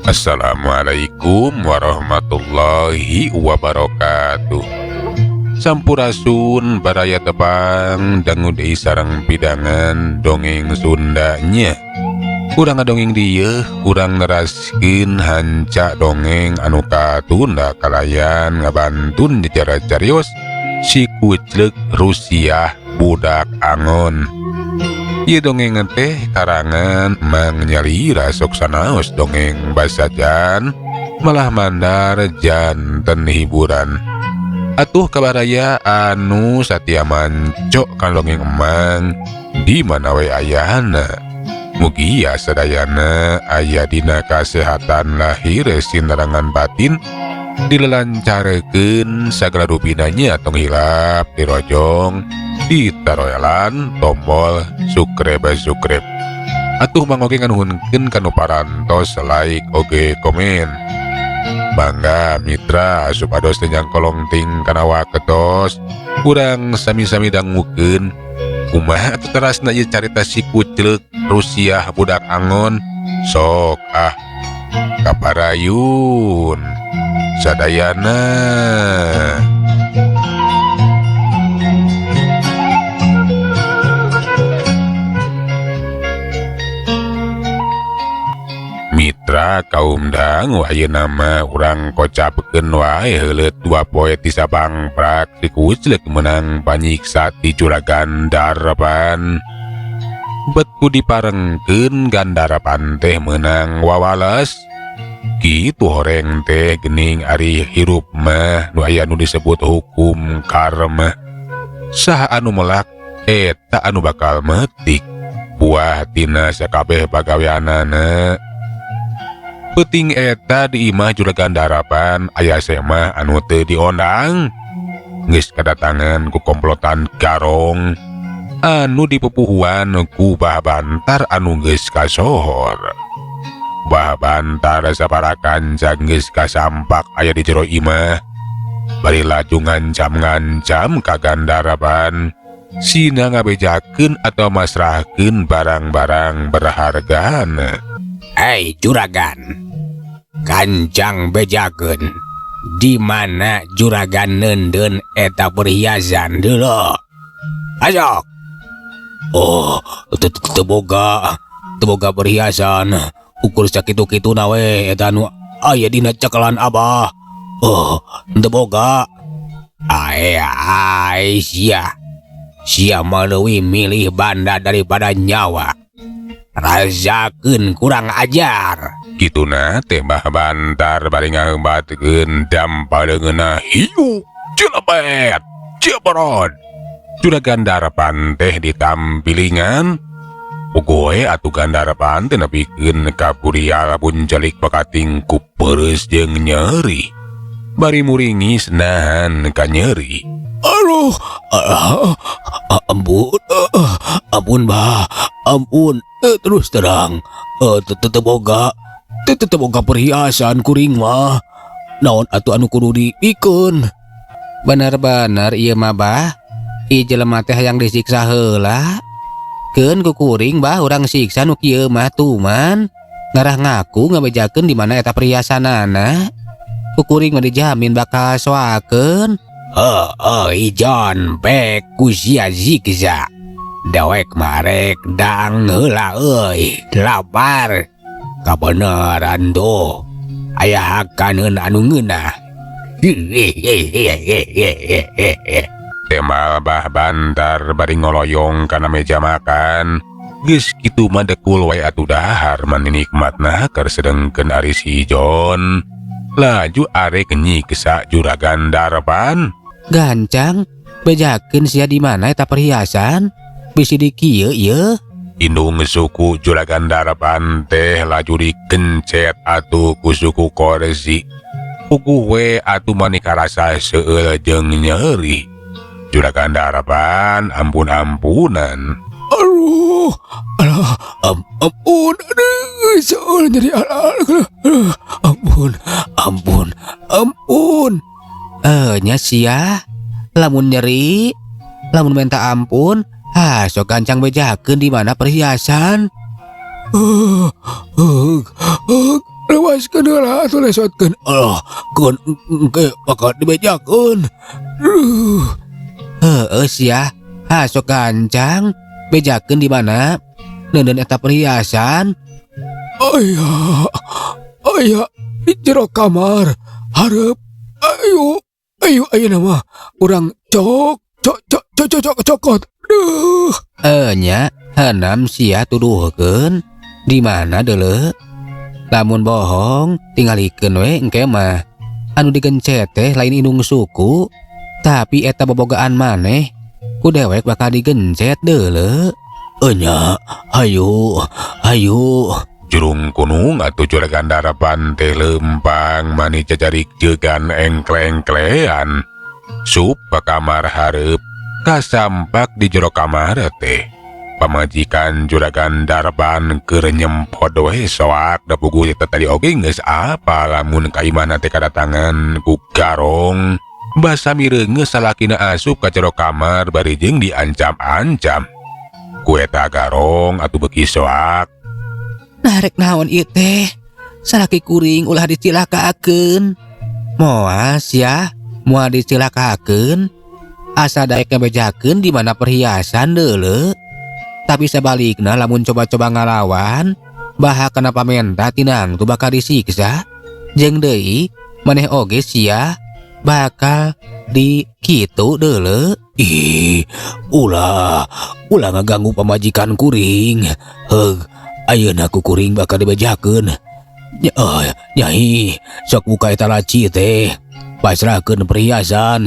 Assalamualaikum warahmatullahi wabarakatuh. Sampurasun baraya tepang dangu deui sareng pidangan dongeng Sundanya. Urang ngadongeng dieu urang neraskeun hanca dongeng anu katunda kalayan ngabantun jejer carios si kuclek Rusiah budak angon. Ieu dongeng teh karangan Mang Nyalira sok sanaos dongeng basajan malah mandar janten hiburan. Atuh kabaraya anu satia mancok ka dongeng emang di mana we ayana. Mugia sadayana aya dina kasehatan lahir sinarangan batin dilelancarkeun sagala rupina nya tong hilap dirojong ditaroelan tombol subscribe subscribe. Atuh mang oge nganuhunkeun kanu parantos like oge komen. Mangga mitra supados teu nyangkolong ting kana waketos urang sami-sami dangukeun kumaha atuh terasna ieu carita si kuclek Rusiah budak angon. Sok ah kaparayun sadayana. Mitra kaum dangu ayeuna mah urang kocapkeun wae heuleut dua poe ti sabangprak si kuclek meunang panyiksa ti juragan Darapan. Bet ku diparengkeun Gandarapan teh meunang wawales. Kitu horeng teh geuning ari hirup mah nu aya nu disebut hukum karma. Saha anu melak eta anu bakal metik buah tina sakabeh pagaweanana. Peuting eta di imah juragan Darapan aya semah anu teu diondang. Geus kadatangan ku komplotan garong anu dipupuhuan ku Bah Bantar anu geus kasohor. Bah Bantar sapara kanca geus kasampak aya di jero imah. Bari laju ngancam-ngancam ka Gandarapan. Sina ngabejakeun atau masrahkeun barang-barang berhargana. Hei juragan, kancang bejakeun di mana juragan neundeun eta perhiasan deuleu. Asok. Oh, teu boga perhiasan. Ukur sakitu-kituna we eta nu aya dina cekelan abah. Oh, teu boga. Ae, ae, sia. Sia mah leuwih milih banda daripada nyawa. Rasakeun kurang ajar. Kituna teh Bah Bantar bari ngaheumbatkeun dampa leungeunna hiu jelebet jebrod. Juragan Darapan teh ditampilingan. Pogoe atuh Gandarapan teh nepikeun ka burial buncelik pakating ku peureus jeung nyeri. Bari muringis nahan ka nyeri. Aduh, ampun, ampun bah, ampun. Terus terang, teu boga perhiasan kuring mah. Naon atuh anu kudu dipikeun? Bener-bener ieu mah bah, ieu jelema teh hayang disiksa heula. Keun ku kuring bah urang siksa nu kieu mah tuman. Ngarah ngaku ngabejakeun di mana eta perhiasanana. Ku kuring mah dijamin bakal soakeun. Heeh, ijon pek ku sia zigza. Dewek marek dang heula euy, lapar. Kabeneran tuh. Aya hakaneun anu ngeunah. Temal Bah Bantar bari ngoloyong kana meja makan. Geus kitu mah dekul wae atuh dahar mani nikmatna keur sedengkeun ari si Jon. Laju arek nyiksa juragan Darapan. Gancang, bejakeun sia di mana eta perhiasan? Bisi di kieu ieu. Indung suku juragan Darapan teh laju dikencet atuh ku suku korsi. Puguh we atuh mani karasa seueul jeung nyeri. Juragan Darapan ampun-ampunan. Aduh, alah, ampun, aduh, seueul nyeri, alah, aduh, ampun, ampun, ampun. Nya sia, lamun nyeri, lamun minta ampun, ah, sok gancang bejakeun di mana perhiasan. Lewaskeun heula atuh lesotkeun. Alah, keun engke bakal dibejakeun. Duh. Heeh sia, ha sok gancang. Bejakeun di mana? Neundeun eta perhiasan. Aya, aya di jero kamar hareup. Ayo, ayo ayeuna mah urang cok cok cok cok cok cok cokot. Duh. Enya, hanam sia tuduhkeun. Di mana deuleu? Lamun bohong, tingalikeun we engke mah. Anu digencet teh lain indung suku, tapi eta bobogaan maneh. Ku dewek bakal digencet deuleu. Enya, hayu, hayu. Jurung kunung atuh Juragan Darpan teh lempang mani cacarik jegan engkle-engklean. Sup ka kamar hareup, kasampak di jero kamar teh. Pamajikan Juragan Darpan keur nyempod we soak da puguh teh tadi oge geus apa lamun ka imahna teh kadatangan ku garong. Basa mireungeus salakina asup ka jero kamar bari jeung diancam-ancam. Ku eta garong atuh beuki soak. Narek naon ieu teh? Salaki kuring ulah dicilakakeun. Moal sia, moal dicilakakeun. Asa daek ngabejakeun di mana perhiasan deuleu. Tapi sebalikna lamun coba-coba ngalawan, baha kana pamenta tinang tu bakal disiksa. Jeung deui maneh oge sia bakal di kitu deuleu. Ih, ulah, ulah ngaganggu pamajikan kuring. Heug, ayeuna ku kuring bakal dibejakeun. Nyai, sok buka eta laci teh. Pasrahkeun perhiasan.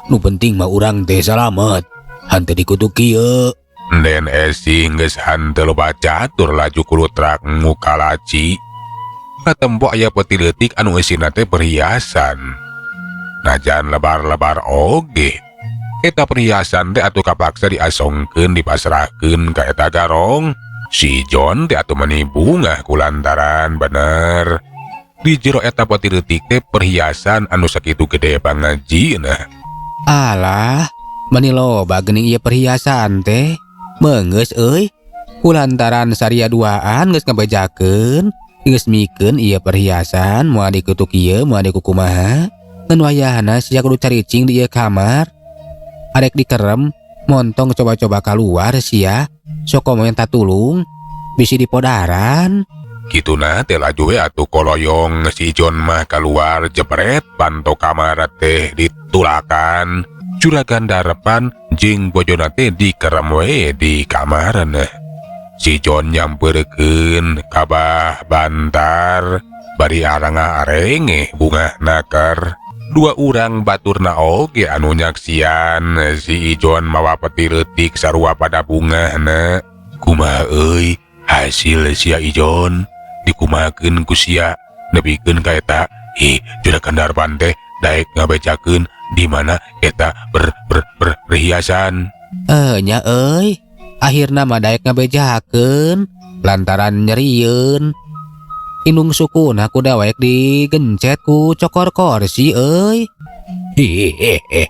Nu penting mah urang teh salamet. Hanteu dikutuk kieu. Den Esi geus hanteu loba catur laju kulutrak muka laci. Katempo aya peti leutik anu eusina teh perhiasan. Najan lebar-lebar oge. Eta perhiasan teh atuh kapaksa diasongkeun dipasrahkeun ka eta garong. Si John teh atuh meni bungah kulantaran bener. Di jero eta peti leutik teh perhiasan anu sakitu gede pangajina. Alah, meni loba geuning ieu perhiasan teh. Meunggeus euy. Kulantaran saria duaan geus ngabejakeun, geus mikeun ieu perhiasan moal dikutuk ieu moal dikukumaha. Ngan wayahna sia kudu caricing di ieu kamar. Arek dikerem, montong coba-coba kaluar sia. Sok komo minta tulung, bisi dipodaran. Kituna teh laju we atuh koloyong si John mah kaluar jebret panto kamar teh ditulakan. Juragan Darpan jeung bojona teh dikerem we di kamarna. Si John nyamperkeun ka bah bantar bari aranga-arenge bungah naker. Dua urang baturna oge anu nyaksian si Ijon mawa peti leutik sarua pada bungahna. Kumaha euy hasil sia Ijon dikumahakeun ku sia nepikeun ka eta. Ih, Juragan Darpan teh daek ngabejakeun di mana eta berhiasan. Nya euy, akhirna mah daek ngabejakeun lantaran nyerieun. Indung sukuna ku dawek digencet ku cokor korsi euy. Hehehe.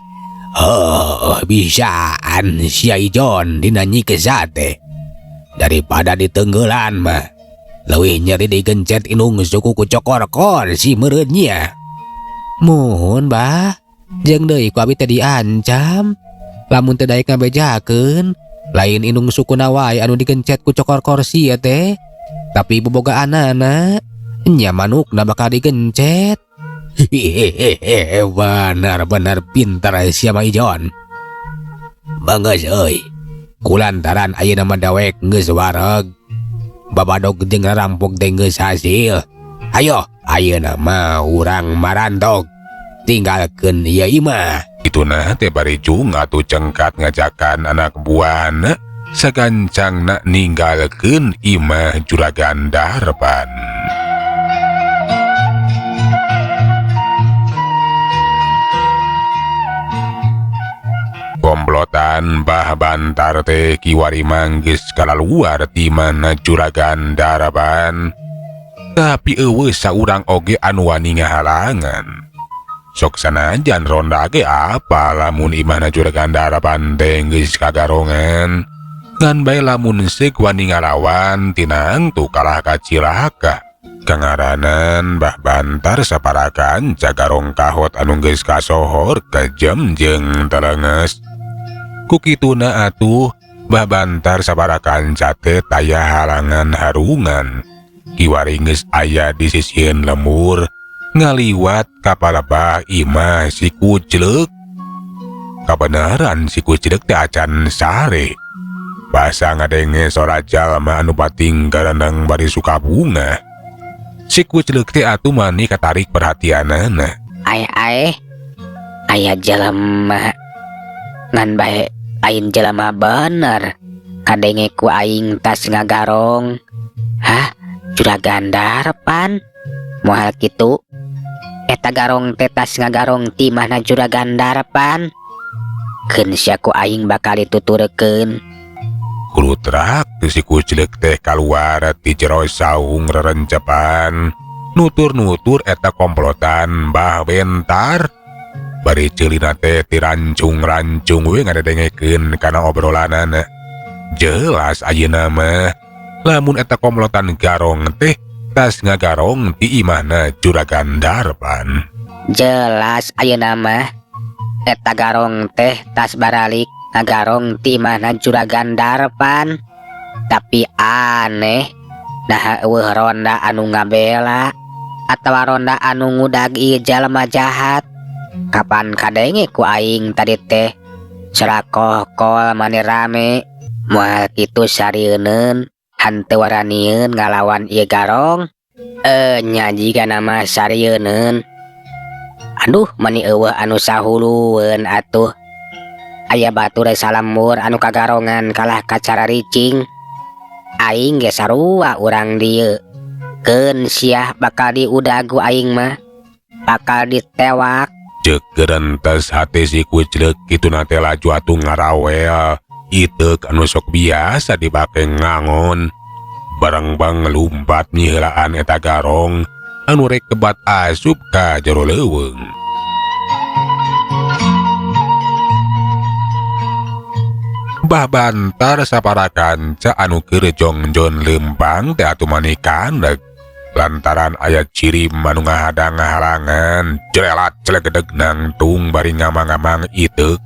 Oh, bisaan sia Ijon dina nyiksa teh. Daripada ditenggelan mah leuwih nyeri digencet indung suku ku cokor korsi meureun nya. Muhun bah, jeung deui ku abi teh diancam. Lamun teu daek ngabejakeun, lain indung sukuna wae anu digencet ku cokor korsi ya teh. Tapi bobogaanana nya manukna bakal digencet. Hehehe, benar-benar pintar sia mah Ijon. Bagus euy. Kulantaran ayeuna mah dawek geus wareg. Babadog jeung rampok teh geus hasil. Ayo, ayeuna mah urang marantog. Tinggalkeun ieu imah. Ituna teh bari jung atuh cengkat ngajakan anak buahna sagancangna ninggalkeun imah Juragan Darpan. Komplotan Bah Bantar teh kiwari manggis kalaluar di mana Juragan Darpan. Tapi eueuh saurang oge anu wani ngahalangan. Sok sanajan ronda ge apa lamun imahna Juragan Darpan teh geus kagarongan. Ngan bae lamun seuk wani ngalawan tinang tu kalah kacilaka. Kangaranan Bah Bantar saparakan cagarong kahot anu geus kasohor kejem jeung telenges. Ku kituna atuh Bah Bantar saparakan teh taya halangan harungan. Kiwari geus aya di sisieun lembur ngaliwat ka palebah imah si Kucleuk. Kabeneran si Kucleuk teh acan sare. Basa ngadenge sora jalma anu pating garandang bari sukabunga. Si Kucleuk teh atuh mani katarik perhatianana. Ae ae, aya jelema ngan bae lain jelema bener. Kadenge ku aing tas ngagarong. Hah, Juragan Darpan? Moal kitu. Eta garong teh tas ngagarong ti mana Juragan Darpan? Keun sia ku aing bakal dituturkeun. Kulutrak si Kucleuk teh kaluar ti jero saung rerencepan. Nutur-nutur eta komplotan Bah Bentar. Bari ceulina teh tirancung-rancung we ngadedengekeun kana obrolanana. Jelas ayeuna mah lamun eta komplotan garong teh tas ngagarong ti imahna Juragan Darpan. Jelas ayeuna mah eta garong teh tas baralik ngagarong ti imahna Juragan Darpan. Tapi aneh, naha eueuh ronda anu ngabela atawa ronda anu ngudag ieu jalma jahat. Kapan kadenge ku aing tadi teh serakoh-kol mani rame. Moal kitu sarieun hanteu waranieun ngalawan ieu garong. Nya jiga nama sarieun. Aduh, mani eueuh anu sahulueun atuh. Aya batur salembur anu kagarongan kalah kacara ricing. Aing ge sarua urang dieu. Keun siah bakal diudag ku aing mah. Bakal ditewak. Ceuk gerentes hate si Kucleuk kituna teh laju atuh ngarawel. Iteuk anu sok biasa dipake ngangon. Barengbang lumpat nyiheulaan eta garong anu rek kebat asup ka jero leuweung. Bah Bantar saparakanca anu keur jongjon leumpang teh atuh mani kandeg. Lantaran aya ciri anu ngahadang ngahalangan jelelat celegedeg nangtung bari ngamang-ngamang iteuk.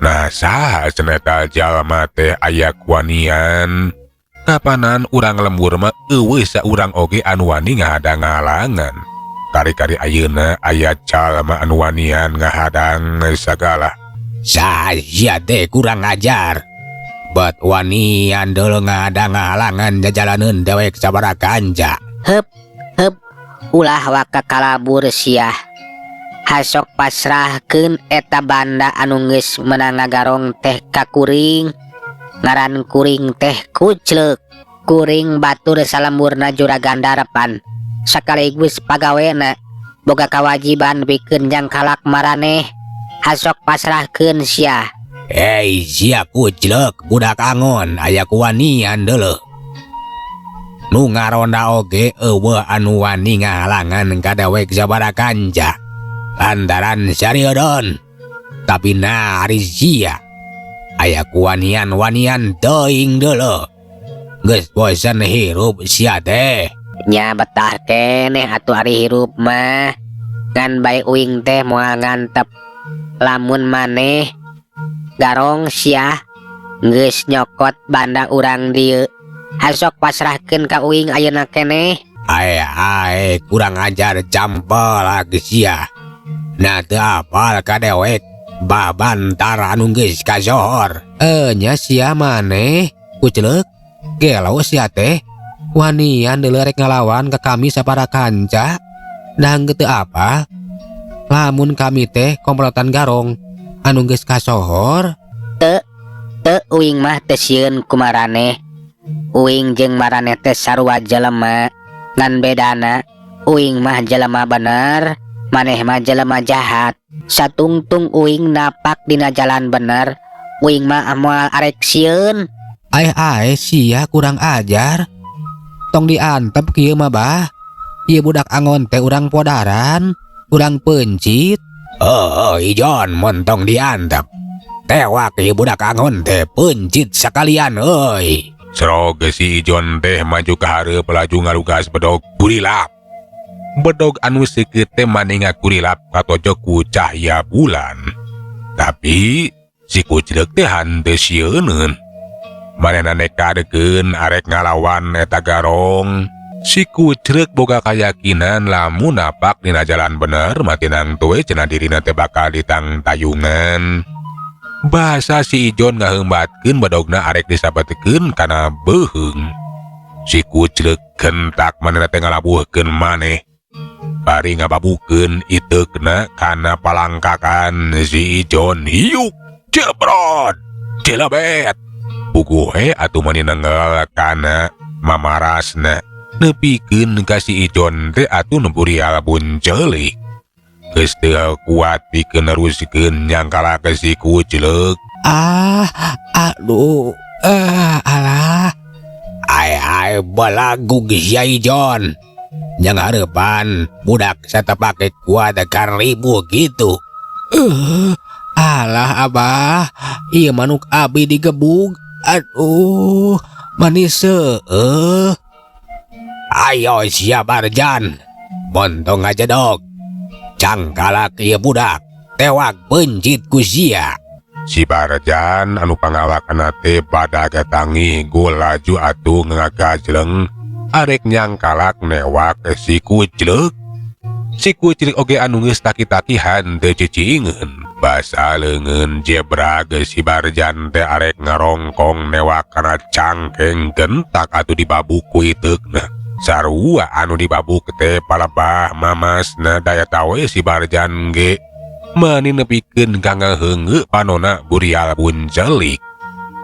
Nah saha cenah eta jalma teh aya kuanian. Kapanan urang lembur mah eueuh saurang oge anu wani ngahadang ngahalangan. Kari-kari ayeuna aya jalma anu wanian ngahadang sagala. Saha teh kurang ajar. Bet wanian deuleu ngahadang ngahalangan jajalaneun dewek sabaraha kanca. Heup, heup, ulah waka kalabur siah. Hasok pasrahkeun eta banda anu geus meunang ngagarong teh ka kuring. Ngaran kuring teh Kucleuk. Kuring batur salemburna Juragan Darpan. Sakaligus pagawena boga kawajiban pikeun jangkalak maraneh. Hasok pasrahkeun sia. Hei sia Kucleuk budak angon aya kuwanian deuleu. Nu ngaronda oge eueuh anu wani ngahalangan ka dewek sabaraha kanca. Lantaran sarieun. Tapi nah ari sia aya kuwanian-wanian teuing deuleu. Geus bosen hirup sia teh. Nya betah keneh atuh ari hirup mah. Ngan bae uing teh moal ngantep. Lamun maneh garong sia geus nyokot banda urang dieu. Hasok pasrahkeun ka uing ayeuna keneh. Ae ae kurang ajar campel lagi sia. Nah teu apal ka dewek Bah Bantar anu geus kasohor. Nya sia maneh Kucleuk gelo sia teh. Wanian deuleu rek ngalawan ka kami sapara kanca. Dang teu apa lamun kami teh komplotan garong anu geus kasohor. Teu, teu uing mah teu sieun ku maraneh. Uing jeung maraneh teh sarua jelema. Ngan bedana uing mah jelema bener, maneh mah jelema jahat. Satungtung uing napak dina jalan bener, uing mah moal arek sieun. Ae ae sia kurang ajar. Tong diantep kieu mah bah. Ieu budak angon teh urang podaran, urang pencit. Oh, Ijon montong diantep. Tewak ieu budak angon teh pencit sakalian euy. Serog si Ijon teh maju ka hareup laju ngalugas bedog gurilap. Bedog anu seukeut teh mani ngakurilap katojok ku cahya bulan. Tapi si Kucleuk teh henteu sieuneun. Manehna nekadekeun arek ngalawan eta garong. Si Kucleuk boga kayakinan lamun napak dina jalan bener mah tinangtu we cenah dirina teh bakal ditangtayungan. Basa si Ijon ngaheumbatkeun bedogna arek disabetekeun kana beuheung. Si Kucleuk gentak manehna teh ngalabuhkeun maneh. Bari ngababukeun iteukna kana palangkakan si Ijon hiuk jebrot jelebet. Puguh we atuh mani nenggel kana mamarasna nepikeun ka si Ijon teh atuh nu burial buncelik. Geus teu kuat pikeun neruskeun nyangkalak si Kucleuk. Ah, aduh, ah, alah. Ai ai balagu sia Ijon. Yang harapan budak satapake kuat karibu gitu. Alah abah, ieu manuk abi digebug. Aduh, manis seueuh. Ayo sia Barjan, bontong aja dog. Cangkalak ieu budak, tewak bencit ku sia. Si Barjan anu pangawakanna teh badag tangi gol laju atuh ngagajleng arek nyangkalak newak si Kucleuk. Si Kucleuk oge anu geus taki-takihan teu ciciingeun. Basa leungeun jebrag si Barjan teh arek ngarongkong newak kana cangkeng gentak atuh dibabuk ku iteukna. Sarua anu dibabuk teh palebah mamasna daya tawe si Barjan ge mani nepikeun ka ngaheungeu panona burial buncelik.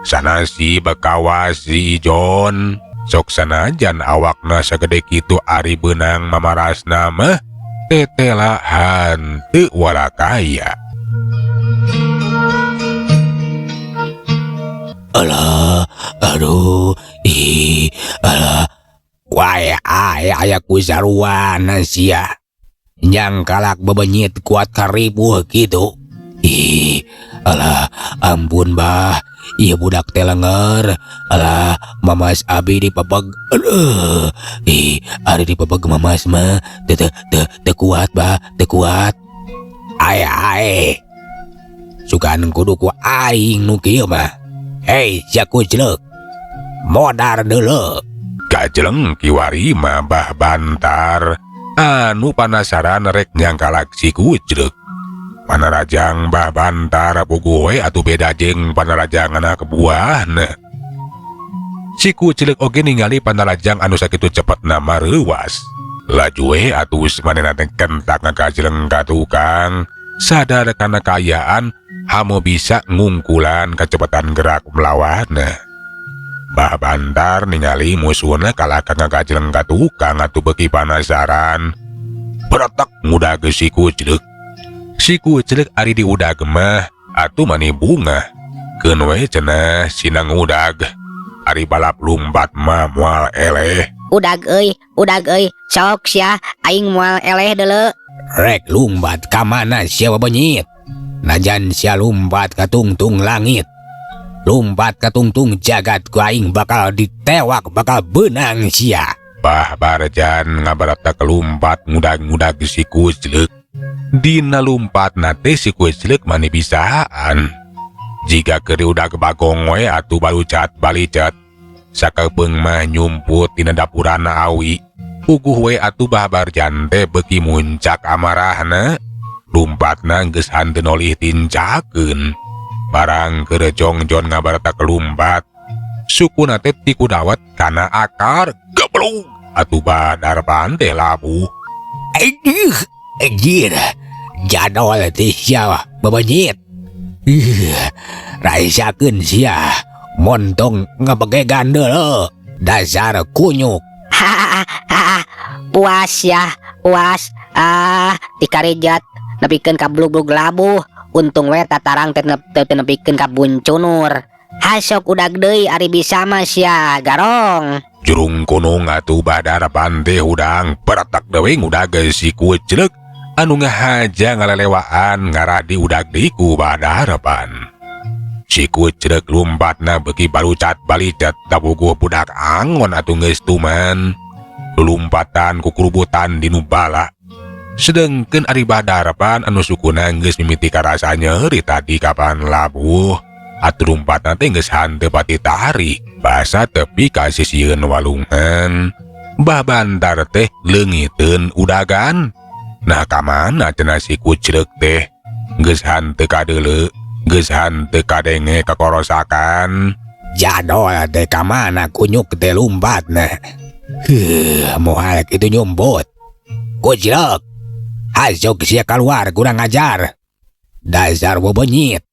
Sanasi bekawas si Ijon sok sanajan awakna sagede kitu ari beunang mamarasna mah tetela hanteu walakaya. Alah, aduh, ih, alah. Wae ai aya ku saruana sia. Nyangkalak bebenyit kuat karibu gitu. Ih, alah, ampun bah. Ieu budak teh lenger. Alah, mamas abi dipepeg. Aduh, ih, ari dipepeg mamas mah teu teu teu teu kuat bah, teu kuat. Ai ai. Sugan kudu ku aing nu kieu mah. Hei, sia Kucleuk. Modar deuleu. Gajleng kiwari mah Bah Bantar anu panasaran rek nyangkalak si Kucleuk. Panarajang Bah Bantar puguh we atuh beda jeung panarajang anak buahna. Si Kucleuk oge ningali panarajang anu sakitu cepetna mareuwas. Laju we atuh manehna teh kentak ngagajleng ka tukang. Sadar kana kaayaan hamo bisa ngungkulan kecepatan gerak melawanna. Bah Bantar ningali musuhna kalah ka ngagajleng ka tukang atuh beuki panasaran. Beretek ngudag si Kucleuk. Si Kucleuk ari diudag mah atuh mani bungah. Keun we cenah sina ngudag. Ari balap lumpat mah moal eleh. Udag euy, sok sia aing moal eleh deuleu. Rek lumpat ka mana sia bebenyit? Najan sia lumpat ka tungtung langit. Lumpat ka tungtung jagat ku aing bakal ditewak, bakal benang sia. Bah Barjan ngabaretek lumpat ngudag-ngudag si Kucleuk. Dina lumpat nate si Kucleuk mani bisaan. Jika keur diudag bagong we atuh balucat balicat. Sakepeung mah nyumput dina dapurana awi. Puguh we atuh Bah Barjan teh beuki muncak amarahna. Lumpatna geus hanteu nolih tincakeun. Barang keur jongjon ngabaretak lumpat. Sukuna teh tikudawet kana akar geblug atuh Badar teh labuh. Aduh, anjir. Jadol teh sia bebenyit. Ih, rasakeun sia. Montong ngebegegan deuleu. Dasar kunyuk. Hahaha, puas ya, puas. Ah, dikarijat nepikeun ka blug-blug labuh. Untung we tatarang teh teu nepikeun ka buncunur. Hasok udag deui ari bisa mah sia, garong. Jurung kunung atuh Badar teh hudang beretak deui ngudag si Kucleuk anu ngahaja ngalelewaan ngaradi udag deui ku Badar pan. Si Kucleuk lumpatna beuki balucat balicat tabuguh budak angon atuh geus tuman. Lulumpatan kukurubutan di nu bala. Sedengkeun ari Bah Darpan anu sukuna geus mimiti karasa nyeri tadi kapan labuh. Atuh lumpatna teh geus hanteu pati tarik. Basa tepi ka sisieun walungan. Bah Bantar teh leungiteun udagan. Nah ka mana cenah si kucreuk teh? Geus hanteu kadeuleu, geus hanteu kadenge kakorosakan. Jadol teh ka mana kunyuk teh lumpat nah. Heuh, moal kitu nyumput. Kucreuk. Hasuk sia keluar, kurang ajar. Dasar bebenyit.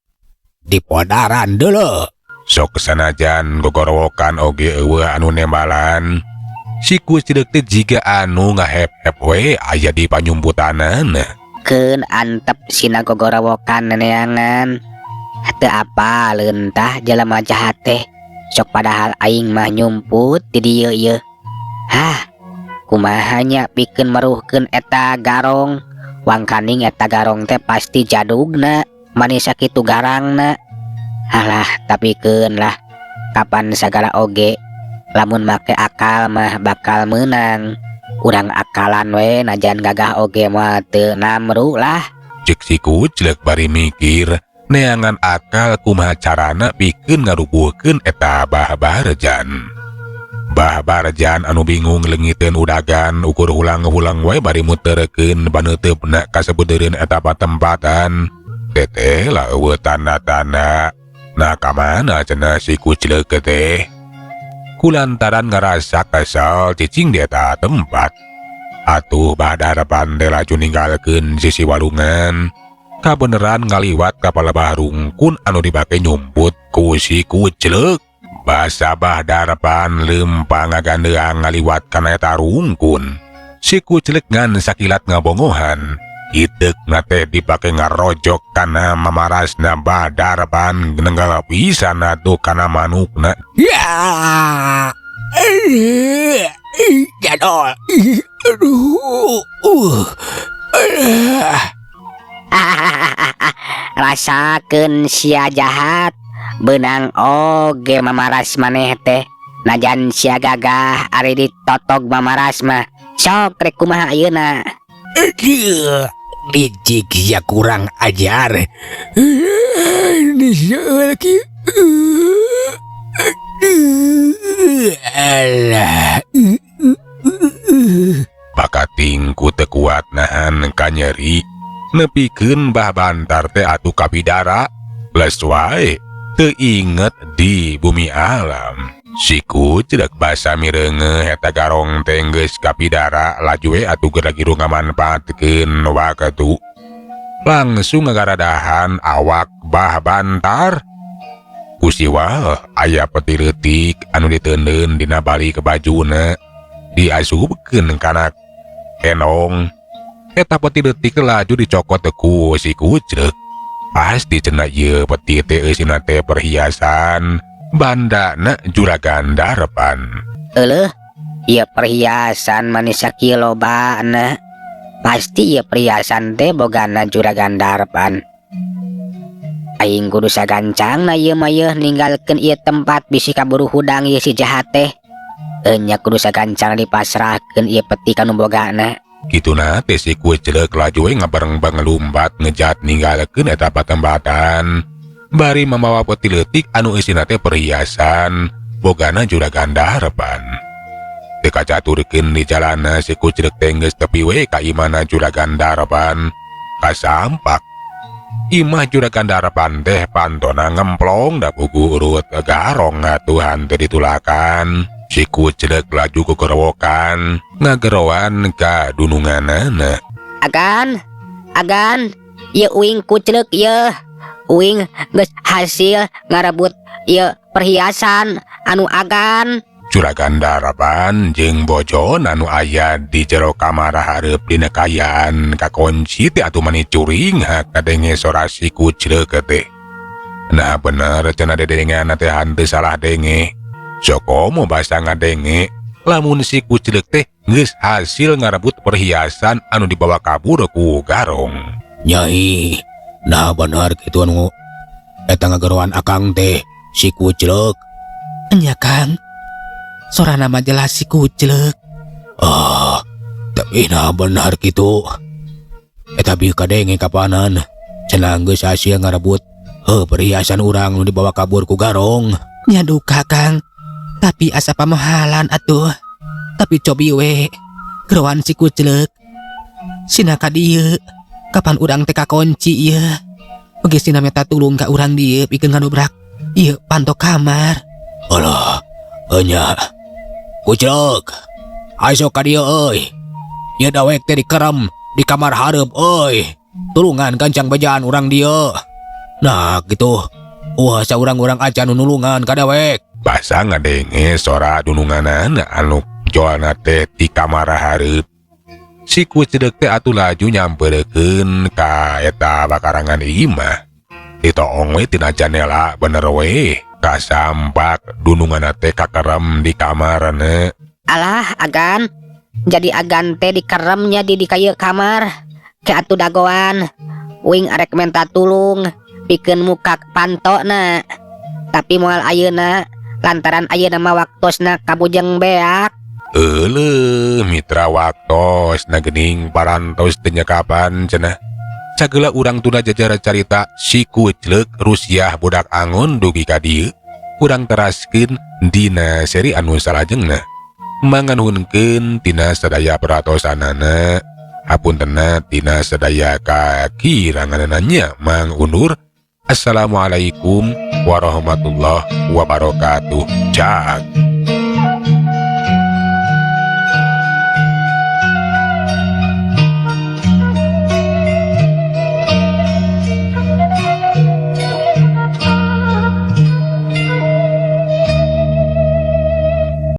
Dipodaran dulu. Sok sanajan gogorowokan oge euweuh anu nembalan. Si kucreuk teh jiga anu ngahep-hep we aya di panyumputanana. Keun antep sina gogorowokan neneangan. Teu apaleun tah jelema jahat teh. Sok padahal aing mah nyumput di dieu ieu. Hah, kumaha nya pikeun meruhkeun eta garong? Wangkaning eta garong teh pasti jadugna, manis sakitu garangna. Alah, tapi keun lah. Kapan sagala oge lamun make akal mah bakal menang. Urang akalan we najan gagah oge moal teu namru lah. Cek si kucleuk bari mikir neangan akal kumaha carana pikeun ngarubuhkeun eta Bah Barjan. Bah Barjan anu bingung leungiteun udagan ukur hulang-hulang we bari muterkeun paneuteup ka sabeudeureuan eta patempatan. Teteh lah euweuh tanda-tanda. Nah ka mana cenah si kucleuk teh? Kulantaran ngarasa kesel cicing di eta tempat. Atuh Bah Darpan teh laju ninggalkeun sisi walungan. Kabeneran ngaliwat ka palebah rungkun anu dipake nyumput ku si kucleuk. Basa Bah Darpan leumpang ngagandeang ngaliwat kana eta rungkun. Si kucleuk ngan sakilat ngabongohan. Iteukna teh dipake ngarojok kana mamarasna Bah Darpan nenggal pisan atuh kana manukna. Ya. Jadol. Aduh. Rasakeun sia jahat. Beunang oge mamaras maneh teh. Najan sia gagah ari ditotog mamaras mah. Sok rek kumaha ayeuna? Aduh. Licik sia, kurang ajar. Ini lagi. Aduh. Alah. Pakating ku teu kuat nahan kanyeri. Nepikeun Bah Bantar teh atuh kapidara. Les wae teu inget di bumi alam. Si kucleuk basa mireungeuh eta garong teh geus kapidara laju we atuh geura ngamanfaatkeun waktu. Langsung ngagaradahan awak Bah Bantar. Kusiwal aya peti leutik anu diteundeun dina balik bajuna diasupkeun kana kenong. Eta peti leutik laju dicokot ku si kucleuk. Pasti cenah ieu peti teh eusina teh perhiasan bandana juragan Darpan. Euleuh, ieu perhiasan manis sakieu lobana. Pasti ieu perhiasan teh bogana juragan Darpan. Aing kudu sagancangna ieu mah yeuh ninggalkeun ieu tempat bisi kaburu hudang ieu si jahat teh. Enya kudu sagancang dipasrahkeun ieu peti ka nu bogana. Kituna teh si kucleuk laju we ngabareng-bareng lumpat ngejat ninggalkeun eta patempatan. Bari mamawa peti leutik anu eusina teh perhiasan bogana juragan Darpan. Teu kacaturkeun di jalana si kucleuk teh geus tepi we ka imahna juragan Darpan. Kasampak imah juragan Darpan teh pantona ngemplong da pugu urut garong atuh hanteu ditulakan. Si kucleuk laju kukorowokan ngageroan ka dununganana. Agan, agan, ieu uing kucleuk ieu. Uing geus hasil ngarebut ieu perhiasan anu agan. Juragan Darpan jeung bojona anu aya di jero kamar hareup dina kaayaan kakunci teh atuh mani curing kadenge sora si kucleuk teh. Nah bener cenah dedengeanna teh hanteu salah denge. Sokomo basa ngadenge lamun si kucleuk teh geus hasil ngarebut perhiasan anu dibawa kabur ku garong. Nyai, nah bener kitu anu eta ngageroan akang teh si kucleuk. Nya Kang, sorana mah jelas si kucleuk. Ah, tapi nah benar gitu. Eta bi kadenge kapanan. Cenah geus hasil ngarebut heuh perhiasan urang nu dibawa kabur ku Garong. Nya duka, Kang. Tapi asa pamohalan atuh. Tapi cobi we. Geroan si Kuclek. Sina ka dieu. Kapan urang teh kakunci ieu. Oge sina meta tulung ka urang dieu pikeun ngadobrak ieu panto kamar. Alah, enya. Kuclek. Ayo ka dieu euy. Ieu dawek teh dikerem di kamar hareup euy. Tulungan gancang bejaan urang dieu. Nah, gitu. Wah, saurang-urang acan nu nulungan ka dewek. Basa ngadenge sora dununganana anu jolna teh di kamar hareup. Si Kuclek teh atuh laju nyamperkeun ka eta bakarangan imah. Ditoong we tina janela, bener we kasampak dununganna teh kakerem di kamarna. Alah, agan. Jadi agan teh dikeremnya di kayu kamar. Ke atuh dagoan. Uing arek menta tulung pikeun muka pantona. Tapi moal ayeuna lantaran ayeuna mah waktosna kabujeng beak. Euleuh mitra, waktos na gening parantos teu kapan cenah. Sagela urang tunda jajara carita si Kuclek Rusiah budak angon dugi ka dieu. Urang teraskeun dina seri anu salajengna. Manganuhunkeun tina sadaya peratosanana. Hapuntenna tina sadaya kakiranganna nya, Mang undur. Assalamualaikum warahmatullahi wabarakatuh. Cak.